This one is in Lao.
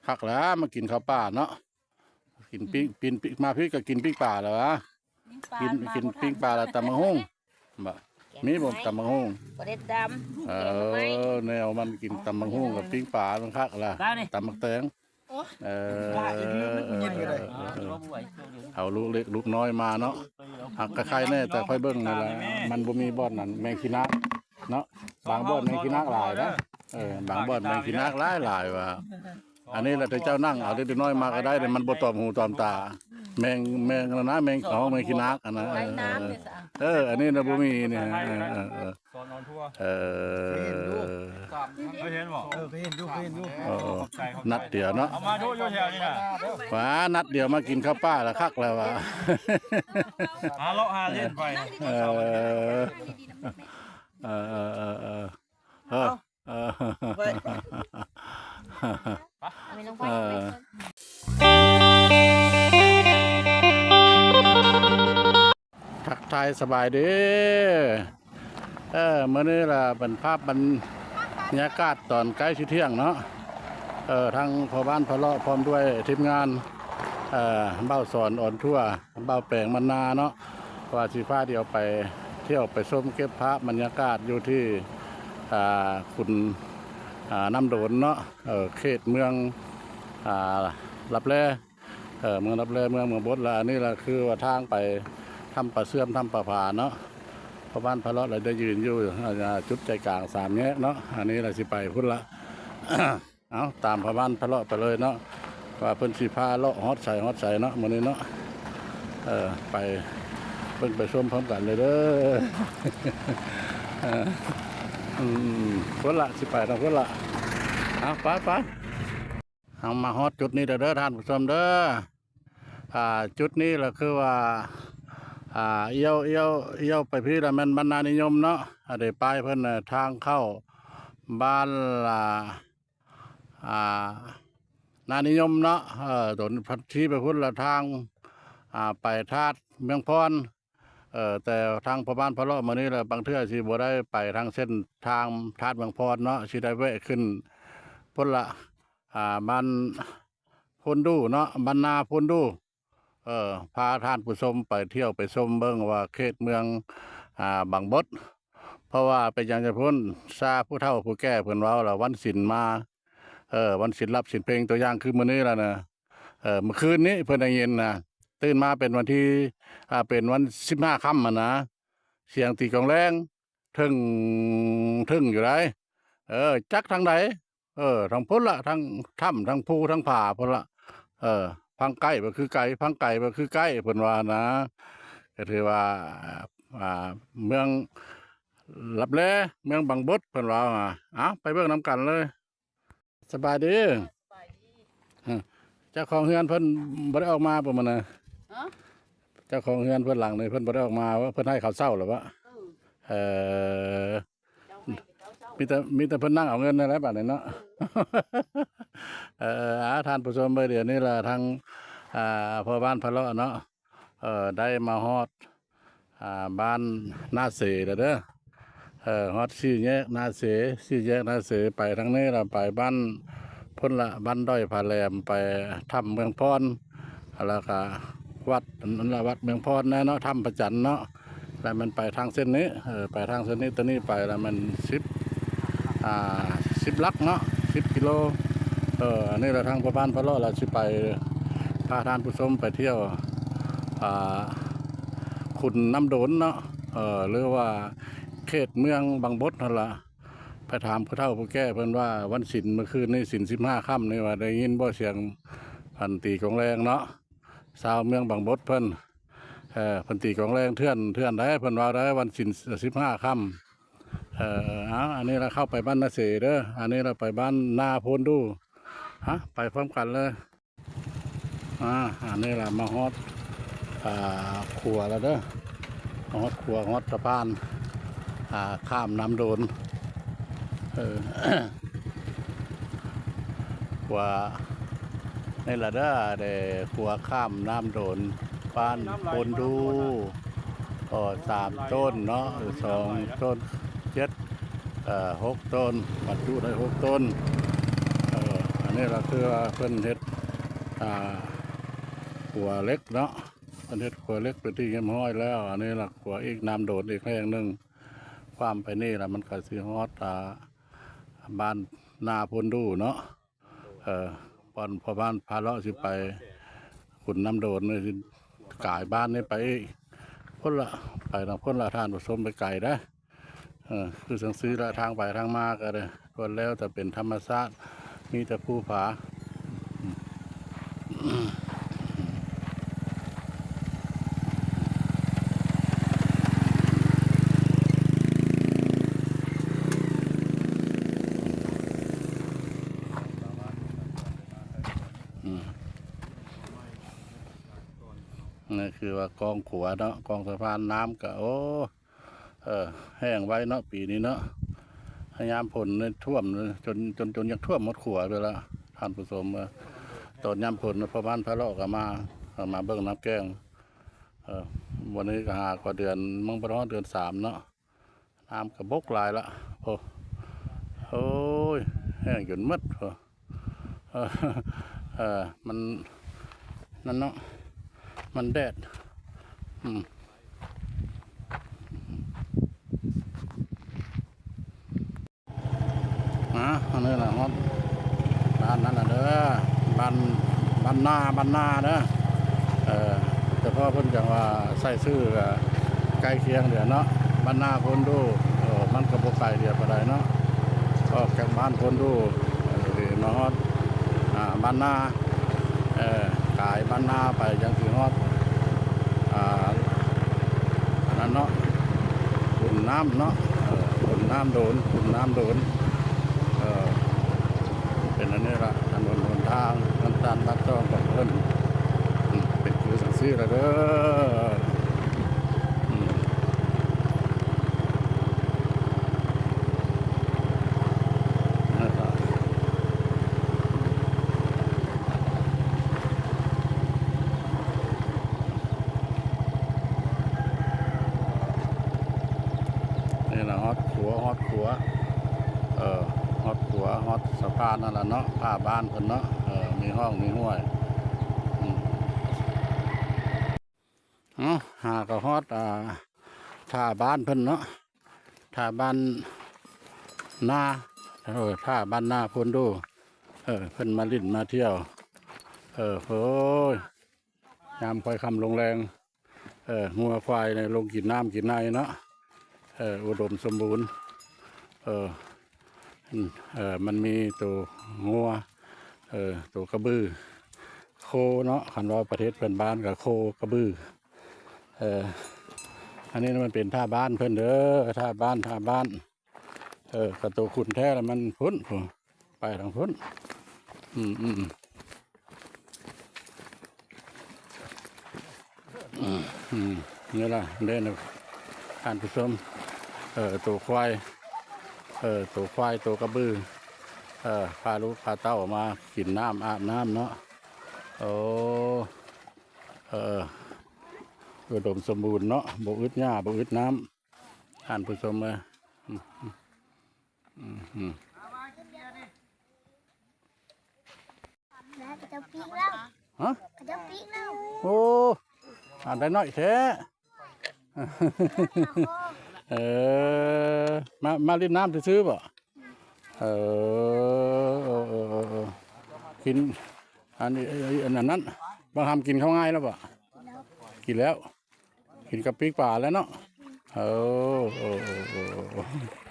ຄັກລະ ມາກິນເຂົ້າປ່າເນາະ ກິນປີ້ງ ປີ້ງ ປີ້ງ ມາພີ້ກໍກິນປີ້ງປາລະວະ ກິນ ກິນປີ້ງປາລະຕຳບັກຫຸ່ງ ບໍ່ ມີບໍ່ຕຳບັກຫຸ່ງ ບໍ່ໄດ້ຕຳ ເອີ ແນວມັນກິນຕຳບັກຫຸ່ງກັບປີ້ງປາມັນຄັກລະ ຕຳບັກແຕງ ເອີ ເອົາລູກເລັກລູກນ້ອຍມາເນາະ ຫາກກະໄຄແດ່ ແຕ່ຂ້ອຍເບິ່ງນີ້ລະ ມັນບໍ່ມີບ່ອນນັ້ນ ແມງຂີ້ນາກເນາະ ບາງບ່ອນແມງຂີ້ນາກຫຼາຍນະ ເອີ ບາງບ່ອນແມງຂີ້ນາກຫຼາຍໆວ່າ ອັນນີ້ລະ ແຕ່ເຈົ້ານັ່ງເອົາເດັກນ້ອຍມາກໍໄດ້ ແຕ່ມັນບໍ່ຕອມຫູຕອມຕາ ແມງ ແມງນັ້ນນະ ແມງຂອງ ແມງຂີ້ນາກຫັ້ນນະ ເອີ ເອີ ອັນນີ້ນະ ບໍ່ມີນີ້ ເອີ ເອີ ເອີ ສອນອອນທົວ ເອີ ເຄີຍເຫັນຢູ່ ເຄີຍເຫັນບໍ່ ເອີ ເຄີຍເຫັນຢູ່ ເຄີຍເຫັນຢູ່ ເອີ ເອີ ນັດດຽວເນາະ ເອົາມາດູຢູ່ແຖວນີ້ນະ ວ່ານັດດຽວມາກິນເຂົ້າປ່າລະຄັກແລ້ວວ່າ ຫາເລາະຫາຫຼິ້ນໄປ ເອີ ເອີ ເອີ ເອີ ເອີ ເອີ ເອີ ເອີ ເອີ ທັກທາຍສະບາຍດີ ເອີ ມື້ນີ້ລະເປັນພາບບັນຍາກາດຕອນໃກ້ຊິທ່ຽງເນາະ ເອີ ທັງພໍ່ບ້ານພາເລາະພ້ອມດ້ວຍທີມງານ ເອີ ບ່າວສອນອອນທົວ ບ່າວແປງບັນນາເນາະ ວ່າຊິພາດຽວໄປທ່ຽວໄປຊົມເກັບພາບບັນຍາກາດຢູ່ທີ່ ອ່າ ຂຸນ ອ່າ ນ້ຳໂດນເນາະ ເອີ ເຂດເມືອງ ອ່າ ລັບແລ ເອີ ເມືອງລັບແລ ເມືອງ ເມືອງບົດ ລະອັນນີ້ລະຄືວ່າທາງໄປຖ້ຳປາເຊື່ອມ ຖ້ຳປາຜາເນາະ ພໍ່ບ້ານພາເລາະລະໄດ້ຢືນຢູ່ ອ່າ ຈຸດໃຈກາງສາມແຍກເນາະ ອັນນີ້ລະຊິໄປພຸ້ນລະ. ເອົາ ຕາມພໍ່ບ້ານພາເລາະໄປເລີຍເນາະ ວ່າເພິ່ນຊິພາເລາະຮອດໃສຮອດໃສເນາະ ມື້ນີ້ເນາະ ເອີ ໄປເບິ່ງໄປຊົມພ້ອມກັນເລີຍເດີ ເອີ ອືມ ພຸ້ນລະ ຊິໄປທາງພຸ້ນລະ ເອົາ ໄປ ໄປ ເຮົາມາຮອດຈຸດນີ້ແລ້ວເດີທ່ານຜູ້ຊົມເດີ ອ່າ ຈຸດນີ້ລະຄືວ່າ ອ່າ ລ້ຽວ ລ້ຽວ ລ້ຽວໄປພີ້ລະແມ່ນບ້ານນານິຍົມເນາະ ອັນນີ້ປ້າຍເພິ່ນ ທາງເຂົ້າບ້ານ ອ່າ ອ່າ ນານິຍົມເນາະ ເອີ ໂຕນພັດທີ່ໄປພຸ້ນລະທາງ ອ່າ ໄປທາດເມືອງພອນ ເອີ ແຕ່ທາງພໍ່ບ້ານພາເລາະມື້ນີ້ລະ ບາງເທື່ອຊິບໍ່ໄດ້ໄປທາງເສັ້ນທາງທາດເມືອງພອນເນາະ ຊິໄດ້ແວະຂຶ້ນພຸ້ນລະ ອ່າ ບ້ານໂພນດູເນາະ ບ້ານນາໂພນດູ ເອີ ພາທ່ານຜູ້ຊົມໄປທ່ຽວໄປຊົມເບິ່ງວ່າເຂດເມືອງ ອ່າ ບັງບົດ ເພາະວ່າເປັນຫຍັງຈັ່ງພຸ້ນ ຊາຜູ້ເຖົ້າຜູ້ແກ່ເພິ່ນເວົ້າລະ ວັນສິນມາ ເອີ ວັນສິນຮັບສິນເພັງ ຕົວຢ່າງຄືມື້ນີ້ລະນະ ເອີ ມື້ຄືນນີ້ເພິ່ນໄດ້ຍິນນະ ຕື່ນມາເປັນວັນທີ ອ່າ ເປັນວັນສິບຫ້າຄ່ຳຫັ້ນນະ ສຽງຕີກອງແລງ ເທິງ ເທິງຢູ່ໃດ ເອີ ຈັກທາງໃດ ເອີ ທາງພຸ້ນລະ ທາງຖ້ຳ ທາງພູ ທາງຜາພຸ້ນລະ ເອີ ທາງໃກ້ບໍ່ຄືໄກ ທາງໄກບໍ່ຄືໃກ້ ເພິ່ນວ່ານະ ກໍຖືວ່າ ອ່າ ເມືອງລັບແລ ເມືອງບັງບົດ ເພິ່ນວ່າ ເອົາ ໄປເບິ່ງນຳກັນເລີຍ. ສະບາຍດີ ເຈົ້າຂອງເຮືອນເພິ່ນບໍ່ໄດ້ອອກມາບໍ່ມື້ນະ? ເຈົ້າຂອງເຮືອນເພິ່ນຫຼັງນີ້ເພິ່ນບໍ່ໄດ້ອອກມາ ເພິ່ນໃຫ້ເຂົາເຊົ່າແລ້ວບໍ່? ເອີ ເອີ ມີແຕ່ ມີແຕ່ເພິ່ນນັ່ງເອົາເງິນນັ້ນແຫຼະບາດນີ້ເນາະ ເອີ ເອີ ທ່ານຜູ້ຊົມເອີຍ ດຽວນີ້ລະທາງ ອ່າ ພໍ່ບ້ານພາເລາະເນາະ ເອີ ໄດ້ມາຮອດ ອ່າ ບ້ານນາເສແລ້ວເດີ ເອີ ຮອດສີ່ແຍກນາເສ ສີ່ແຍກນາເສ ໄປທາງນີ້ລະໄປບ້ານພຸ້ນລະ ບ້ານດອຍຜາແຫຼມ ໄປຖ້ຳເມືອງພອນ ລະກະວັດ ອັນນັ້ນລະວັດເມືອງພອນແນ່ເນາະ ຖ້ຳພະຈັນເນາະ ລະແມ່ນໄປທາງເສັ້ນນີ້ ເອີ ໄປທາງເສັ້ນນີ້ ໂຕນີ້ໄປລະແມ່ນສິບ ອ່າ ສິບຫຼັກເນາະ ສິບກິໂລ ເອີ ອັນນີ້ລະທາງພໍ່ບ້ານພາເລາະລະຊິໄປ ພາທ່ານຜູ້ຊົມໄປທ່ຽວ ອ່າ ຂຸນນ້ຳໂດນເນາະ ເອີ ຫຼືວ່າເຂດເມືອງບັງບົດຫັ້ນລະ ໄປຖາມຜູ້ເຖົ້າຜູ້ແກ່ເພິ່ນວ່າ ວັນສິນມື້ຄືນນີ້ ສິນສິບຫ້າຄ່ຳນີ້ວ່າ ໄດ້ຍິນບໍ່ສຽງເພິ່ນຕີກອງແລງເນາະ ຊາວເມືອງບັງບົດເພິ່ນ ເອີ ເພິ່ນຕີກອງແລງເທື່ອນ ເທື່ອນໃດ ເພິ່ນວ່າໄດ້ວັນສິນສິບຫ້າຄ່ຳ ເອີ ເອົາ ອັນນີ້ລະເຂົ້າໄປບ້ານນາເສເດີ ອັນນີ້ລະໄປບ້ານນາໂພນດູ ຮະ ໄປພ້ອມກັນເລີຍ. ອ່າ ອັນນີ້ລະມາຮອດ ອ່າ ຂົວລະເດີ ມາຮອດຂົວ ຮອດສະພານ ອ່າ ຂ້າມນ້ຳໂດນ ເອີ ຂົວນີ້ລະເດີ ເດ້ ຂົວຂ້າມນ້ຳໂດນ ບ້ານໂພນດູ ກໍສາມຕົ້ນເນາະ ສອງຕົ້ນ ເຈັດ ເອີ ຫົກຕົ້ນ ບັນຈຸໄດ້ຫົກຕົ້ນ ເອີ ອັນ ນີ້ລະຄືວ່າເພິ່ນເຮັດ ອ່າ ຂົວເຫຼັກເນາະ, ເພິ່ນເຮັດຂົວເຫຼັກເປັນທີ່ຮຽບຮ້ອຍແລ້ວ. ອັນນີ້ລະຂົວອີກນ້ຳໂດນອີກແຫ່ງໜຶ່ງ ຂ້າມໄປນີ້ລະມັນກະຊິຮອດ ອ່າ ບ້ານນາໂພນດູເນາະ. ເອີ ບ່ອນພໍ່ບ້ານພາເລາະຊິໄປຂຸນນ້ຳໂດນ ຊິກາຍບ້ານນີ້ໄປອີກ ພຸ້ນລະ ໄປທາງພຸ້ນລະ ທ່ານຜູ້ຊົມ ໄປໄກເດ້. ເອີ ຄືຈັ່ງຊີ້ລະ ທາງໄປທາງມາກະໄດ້ ລ້ວນແລ້ວແຕ່ເປັນທຳມະຊາດ ມີແຕ່ພູຜາ. ນີ້ຄືວ່າກ້ອງຂົວເນາະ ກ້ອງສະພານ ນ້ຳກະ ໂອ້ ເອີ ແຫ້ງໄວເນາະ ປີນີ້ເນາະ. ຍາມຝົນນີ້ຖ້ວມຈົນ ຈົນ ຈົນຢາກຖ້ວມໝົດຂົວພຸ້ນລະ ທ່ານຜູ້ຊົມ. ເອີ ຕອນຍາມຝົນພໍ່ບ້ານພາເລາະກະມາ ເອີ ມາເບິ່ງນ້ຳແກ້ງ. ເອີ ມື້ນີ້ກະຫາກວ່າເດືອນ ມັນບໍ່ຮອດເດືອນສາມເນາະ ນ້ຳກະບົກຫຼາຍລະ. ໂອ້ ໂອ້ຍ ແຫ້ງຈົນໝົດ. ໂອ້ ເອີ ເອີ ມັນ ນັ້ນເນາະ ມັນແດດ. ອືມ ອ່າ ອັນນີ້ລະຮອດບ້ານນັ້ນລະເດີ ບ້ານ ບ້ານນາ ບ້ານນາເດີ. ເອີ ສະເພາະເພິ່ນຈັ່ງວ່າໃສ່ຊື່ກະໃກ້ຄຽງເດີເນາະ ບ້ານນາໂພນດູ. ເອີ ມັນກະບໍ່ໄກຫຼາຍປານໃດເນາະ ອອກຈາກບ້ານໂພນດູ ເອີ ມາຮອດ ອ່າ ບ້ານນາ ເອີ ກາຍບ້ານນາໄປຈັ່ງຊິຮອດ ອ່າ ອັນນັ້ນເນາະ ຂຸນນ້ຳເນາະ ເອີ ຂຸນນ້ຳໂດນ ຂຸນນ້ຳໂດນ. ເອີ ເປັນອັນນີ້ລະ ຖະໜົນຫົນທາງ ເຮືອນຊານບ້ານຊ່ອງຂອງເພິ່ນ ອືມ ເປັນຄືຈັ່ງຊີ້ລະເດີ. ອືມ ນີ້ລະຮອດຂົວ ຮອດຂົວ ເອີ ຮອດຂົວ ຮອດສະພານນັ້ນລະເນາະ ຜ້າບ້ານເພິ່ນເນາະ ເອີ ມີຮ່ອງມີຫ້ວຍ. ອືມ ເອົາ ຫາກະຮອດ ອ່າ ທ່າບ້ານເພິ່ນເນາະ ທ່າບ້ານນາ ເອີ ທ່າບ້ານນາໂພນດູ. ເອີ ເພິ່ນມາຫຼິ້ນມາທ່ຽວ ເອີ ໂອ້ຍ ຍາມຄ່ອຍຄ່ຳລົງແລງ ເອີ ງົວຄວາຍນີ້ລົງກິນນ້ຳກິນໃນເນາະ ເອີ ອຸດົມສົມບູນ. ເອີ ເອີ ມັນມີໂຕງົວ ເອີ ໂຕກະບື ໂຄເນາະ ຄັນເວົ້າປະເທດເພື່ອນບ້ານກະໂຄກະບື. ເອີ ອັນນີ້ມັນເປັນທ່າບ້ານເພິ່ນເດີ ທ່າບ້ານ ທ່າບ້ານ. ເອີ ກະໂຕຂຸນແທ້ລະມັນພຸ້ນ ພຸ້ນ ໄປທາງພຸ້ນ. ອືມ ອືມ ອືມ ອືມ ນີ້ລະເດ້ນະ ທ່ານຜູ້ຊົມ ເອີ ໂຕຄວາຍ ເອີ ໂຕຄວາຍ ໂຕກະບື ເອີ ພາລູກພາເຕົ້າມາກິນນ້ຳອາບນ້ຳເນາະ. ໂອ້ ເອີ ອຸດົມສົມບູນເນາະ ບໍ່ອຶດຫຍ້າ ບໍ່ອຶດນ້ຳ ທ່ານຜູ້ຊົມເອີຍ. ອືມ ອືມ ອືມ ເຂົາເຈົ້າປີກແລ້ວ ຮະ ເຂົາເຈົ້າປີກແລ້ວ. ໂອ້ ອັນໄດ້ໜ້ອຍແທ້. ເອີ ມາ ມາຫຼິ້ນນ້ຳຊື່ໆບໍ? ເອີ ເອີ ເອີ ເອີ ກິນ ອັນນີ້ ອັນນັ້ນ ບັກຫຳກິນເຂົ້າງາຍແລ້ວບໍ? ກິນແລ້ວ ກິນແລ້ວ ກິນກັບປີກປາແລ້ວເນາະ. ເອີ ເອີ ເອີ ເອີ ເອີ.